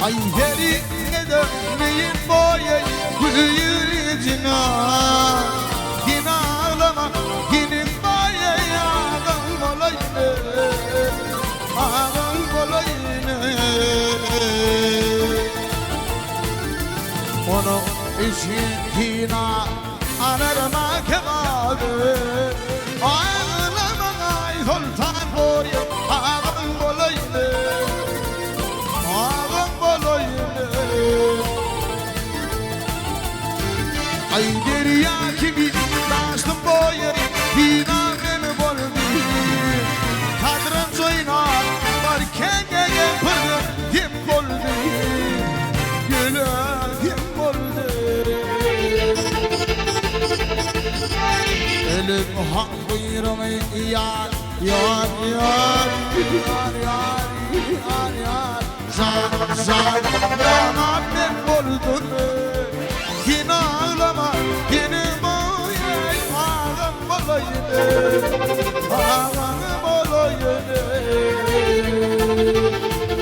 Ay yerine dönmeyin boya Gülücüne Yine ağlama Yine boya Ağam olayım Ağam olayım Onun için hina Anarma kebabı Ağlama ay sultan boyu Ağam olayım Ağam olayım Ay derya gibi taştım boyu Hina beni boldu Kadrım zoyna Varken ege pırdı Kim boldu Gülüm kim boldu Ölüm hak buyruğu yar Yar yar yar yar yar yar Zar zar Yana ben buldum Yine ağlama Yine boy Ağam olayım Ağam olayım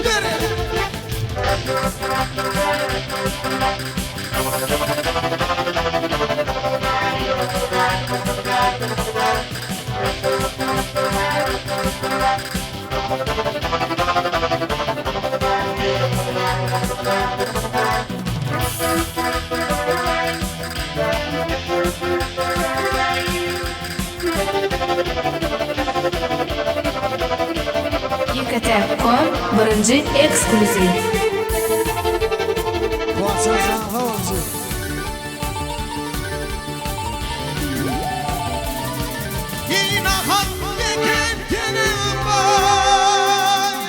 Yere Ýeke-täk.com birinji eksklýuziw. Kuvaçan olsun. Yine hakkı kendini bay.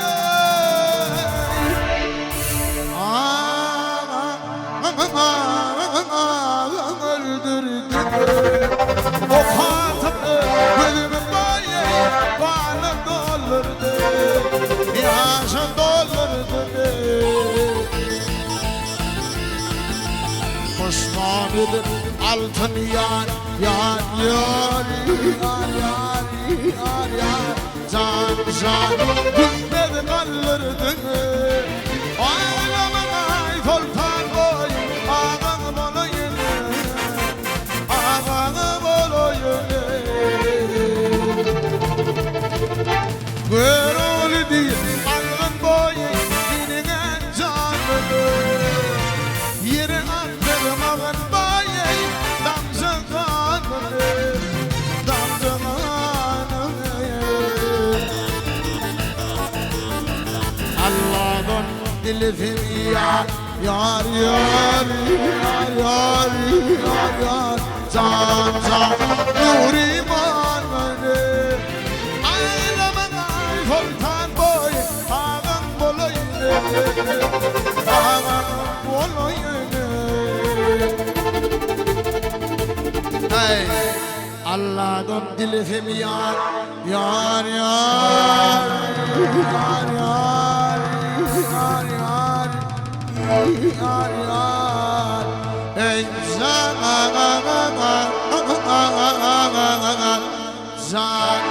Ağam öldürdü. O hatımı gözümün boyu bana doldurdu. Yaşım doldurdu. Pişman edip altın yar yar yar yar yar yar yar Can can gülmedi kaldırdın Ağlaman ay sultan boy Ağam olayım Ağam olayım Görül diye algın boyu Dinine canını Yere attırmağın boyu Damcı kanını Damcı kanını Allah'ın dilifim yar Yar yar yar yar yar yar Can can nuri manını Ağlaman ay sultan boy Ağam bolayını Ağam bolayını Hey Allah'ın dilifim yar Yar yar Yar yar Yar yar Yar yar Ey can Can.